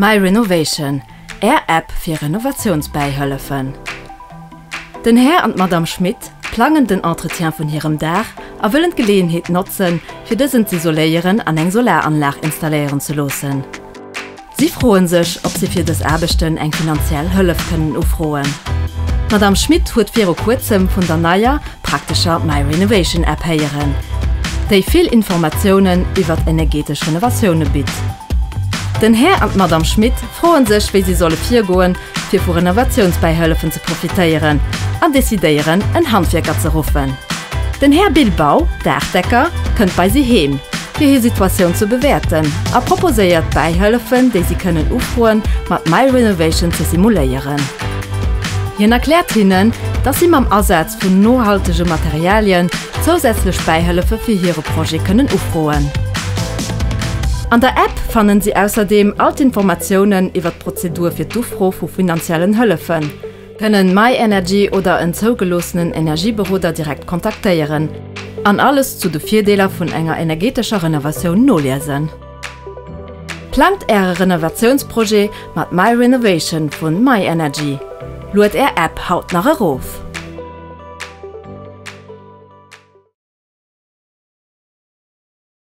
My Renovation, Är App fir Renovatiounsbäihëllefen. Den Här an d'Madame Schmit plangen den Entretien vun hirem Daach a wëllen d'Geleeënheet notzen, fir dësen z'isoléieren an eng Solaranlag installéieren ze loossen. Si froen sech, ob si fir dës Aarbechten eng finanziell Hëllef kënnen ufroen. D'Madame Schmit huet viru kuerzem vun der neier, praktescher MyRenovation App héieren, déi vill Informatiounen iwwert energetesch Renovatioune bitt. Den Här an d'Madame Schmit froen sech, wéi si solle virgoen, fir vu Renovatiounsbäihëllefen ze profitéieren an decidéieren, en Handwierker ze ruffen. Den Här Bilbao, Daachdecker, kënnt bei si heem, fir hir Situatioun ze bewäerten a proposéiert d'Bäihëllefen, déi si kënnen ufroen, mat MyRenovation ze simuléieren. Hien erkläert hinnen, dass si mam Asaz vun nohaltege Materialien zousätzlech Bäihëllefe fir hire Projet kënnen ufroen. An der App fannen si ausserdeem all d'Informatiounen iwwer d'Prozedur fir d'Ufro vu finanziellen Hëllefen, kënnen myenergy oder en zougeloossenen Energieberoder direkt kontaktéieren an alles zu de Virdeeler vun enger energetescher Renovatioun noliesen. Plangt Äre Renovatiounsprojet mat myRenovation vun myenergy. Luet Är App haut nach erof!